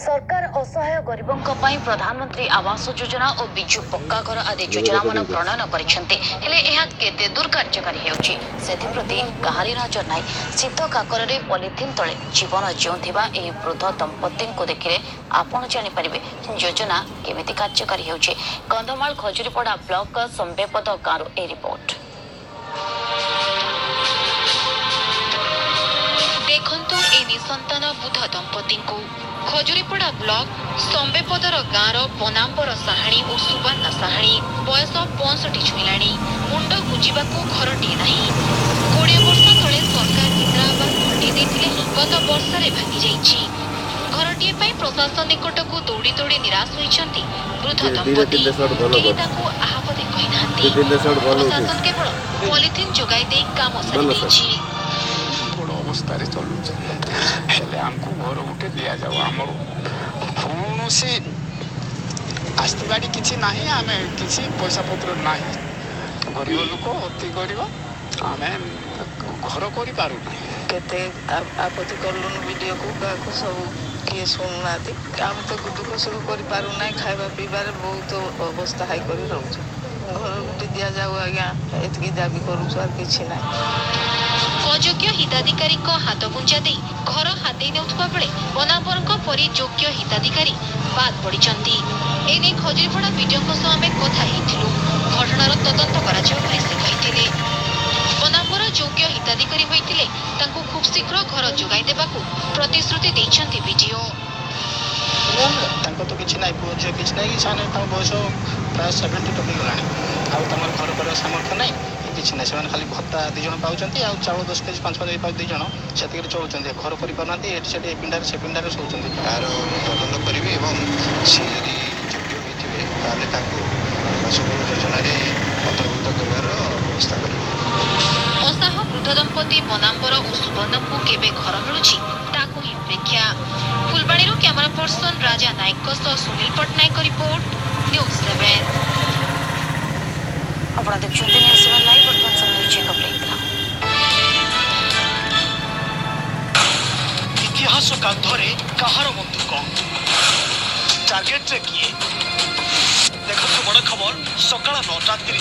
ସରକାର ଅସହାୟ ଗରିବଙ୍କ ପାଇଁ ପ୍ରଧାନମନ୍ତ୍ରୀ ଆବାସ ଯୋଜନା ଓ ବିଜୁ ପକ୍କା ଘର ଆଦି ଯୋଜନାମାନ ପ୍ରଣୟନ କରିଛନ୍ତି। ହେଲେ ଏହା କେତେ ଦୂର କାର୍ଯ୍ୟକାରୀ ହେଉଛି, ସେଥିପ୍ରତି କାହାରି ନଜର ନାହିଁ। ଶୀତ କାକରରେ ପଲିଥିନ୍ ତଳେ ଜୀବନ ଜିଉଁଥିବା ଏହି ବୃଦ୍ଧ ଦମ୍ପତିଙ୍କୁ ଦେଖିଲେ ଆପଣ ଜାଣିପାରିବେ ଯୋଜନା କେମିତି କାର୍ଯ୍ୟକାରୀ ହେଉଛି। କନ୍ଧମାଳ ଖଜୁରୀପଡ଼ା ବ୍ଲକ ସମ୍ବେପଦ ଗାଁରୁ ଏହି ରିପୋର୍ଟ। ଦେଖନ୍ତୁ ଏ ନିସନ୍ତାନ ବୁଦ୍ଧ ଦମ୍ପତିଙ୍କୁ। ଖଜୁରୀପଡ଼ା ବ୍ଲକ ସମ୍ବେପଦର ଗାଁର ବନାମ୍ବର ସାହାଣୀ ଓ ସୁବର୍ଣ୍ଣା ସାହାଣୀ, ବୟସ 65 ଛୁଇଁଲାଣି। ମୁଣ୍ଡ ଗୁଞ୍ଜିବାକୁ ଘରଟିଏ ନାହିଁ। 20 ବର୍ଷ ତଳେ ସରକାର ଇନ୍ଦିରା ଆବାସ ଘରଟିଏ ଦେଇଥିଲେ ହିଁ ଗତ ବର୍ଷାରେ ଭାଙ୍ଗିଯାଇଛି। ଘରଟିଏ ପାଇଁ ପ୍ରଶାସନ ନିକଟକୁ ଦୌଡ଼ି ଦୌଡ଼ି ନିରାଶ ହୋଇଛନ୍ତି ବୃଦ୍ଧ ଦମ୍ପତି। କେହି ତାଙ୍କୁ ଆହାପଦେ କହିନାହାନ୍ତି। ପ୍ରଶାସନ କେବଳ ପଲିଥିନ୍ ଯୋଗାଇ ଦେଇ କାମ ସାରି ଦେଇଛି। ବଡ଼ ଅବସ୍ଥାରେ ଚଲୁଛି, ହେଲେ ଆମକୁ ଘର ଗୋଟେ ଦିଆଯାଉ। ଆମର କୌଣସି ଆସ୍ତିବାଡ଼ି କିଛି ନାହିଁ, ଆମେ କିଛି ପଇସା ପତ୍ର ନାହିଁ। ଗରିବ ଲୋକ, ଅତି ଗରିବ, ଆମେ ଘର କରିପାରୁନାହିଁ। କେତେ ଆପତ୍ତି କଲୁନୁ ବିଡ଼ିଓକୁ, କାହାକୁ, ସବୁ କିଏ ଶୁଣୁନାହାନ୍ତି। ଆମେ ତ ଦୁଃଖ ସୁଖ କରିପାରୁନାହିଁ। ଖାଇବା ପିଇବାରେ ବହୁତ ଅବସ୍ଥା ହାଇ କରି ରହୁଛୁ। ଘର ଗୋଟେ ଦିଆଯାଉ ଆଜ୍ଞା, ଏତିକି ଦାବି କରୁଛୁ, ଆଉ କିଛି ନାହିଁ। ଅଯୋଗ୍ୟ ହିତାଧିକାରୀଙ୍କ ହାତଗୁଞ୍ଜା ଦେଇ ଘର ହାତେଇ ନେଉଥିବା ବେଳେ ବନାମ୍ବରଙ୍କ ପରି ଯୋଗ୍ୟ ହିତାଧିକାରୀ ବାଦ୍ ପଡ଼ିଛନ୍ତି। ଏନେଇ ଖଜୁରୀପଡ଼ା ବିଡିଓଙ୍କ ସହ ଆମେ କଥା ହେଇଥିଲୁ। ଘଟଣାର ତଦନ୍ତ କରାଯିବ ବୋଲି ସେ କହିଥିଲେ। ବନାମ୍ବର ଯୋଗ୍ୟ ହିତାଧିକାରୀ ହୋଇଥିଲେ ତାଙ୍କୁ ଖୁବ୍ ଶୀଘ୍ର ଘର ଯୋଗାଇ ଦେବାକୁ ପ୍ରତିଶ୍ରୁତି ଦେଇଛନ୍ତି ବିଡିଓ। ତାଙ୍କର ତ କିଛି ନାହିଁ, ପୁଅ ଝିଅ କିଛି ନାହିଁ। ସେମାନେ ତାଙ୍କ ବୟସ ପ୍ରାୟ 70 ଟପିଗଲାଣି, ଆଉ ତାଙ୍କର ଘର କରିବା ସାମର୍ଥ୍ୟ ନାହିଁ, କିଛି ନାହିଁ। ସେମାନେ ଖାଲି ଭତ୍ତା 2 ଜଣ ପାଉଛନ୍ତି ଆଉ ଚାଉଳ 10 କେଜି 5 5 ପାଉ 2 ଜଣ, ସେତିକିରେ ଚଳୁଛନ୍ତି। ଘର କରିପାରୁନାହାନ୍ତି, ଏଠି ସେଠି ଏ ପିଣ୍ଡାରେ ସେ ପିଣ୍ଡାରେ ଶୋଉଛନ୍ତି। ତାର ତଦନ୍ତ କରିବି ଏବଂ ସେ ଯଦି ଯୋଗ୍ୟ ହୋଇଥିବେ ତାହେଲେ ତାଙ୍କୁ ବାସଗୃହ ଯୋଜନାରେ ଅନ୍ତର୍ଭୁକ୍ତ କରିବାର ବ୍ୟବସ୍ଥା କରିବି। ଅସାହ ବୃଦ୍ଧ ଦମ୍ପତି ବନାମ୍ବର ଓ ସୁବର୍ଣ୍ଣଙ୍କୁ କେବେ ଘର ମିଳୁଛି, ତାକୁ ହିଁ ଅପେକ୍ଷା। ଫୁଲବାଣୀରୁ କ୍ୟାମେରା ପର୍ସନ ରାଜା ନାୟକଙ୍କ ସହ ସୁନୀଲ ପଟ୍ଟନାୟକଙ୍କ ରିପୋର୍ଟ, ନ୍ୟୁଜ୍ 7। ଆପଣ ଦେଖୁଛନ୍ତି ନ୍ୟୁଜ୍ 7 ଲାଇଭ୍। ବର୍ତ୍ତମାନ ସମୟ ହେଉଛି ଏକ ବ୍ରେକ୍ର। ଇତିହାସ କାନ୍ଧରେ କାହାର ବନ୍ଧୁକ, ଟାର୍ଗେଟରେ କିଏ? ଦେଖନ୍ତୁ ବଡ଼ ଖବର ସକାଳ 9:30ରେ।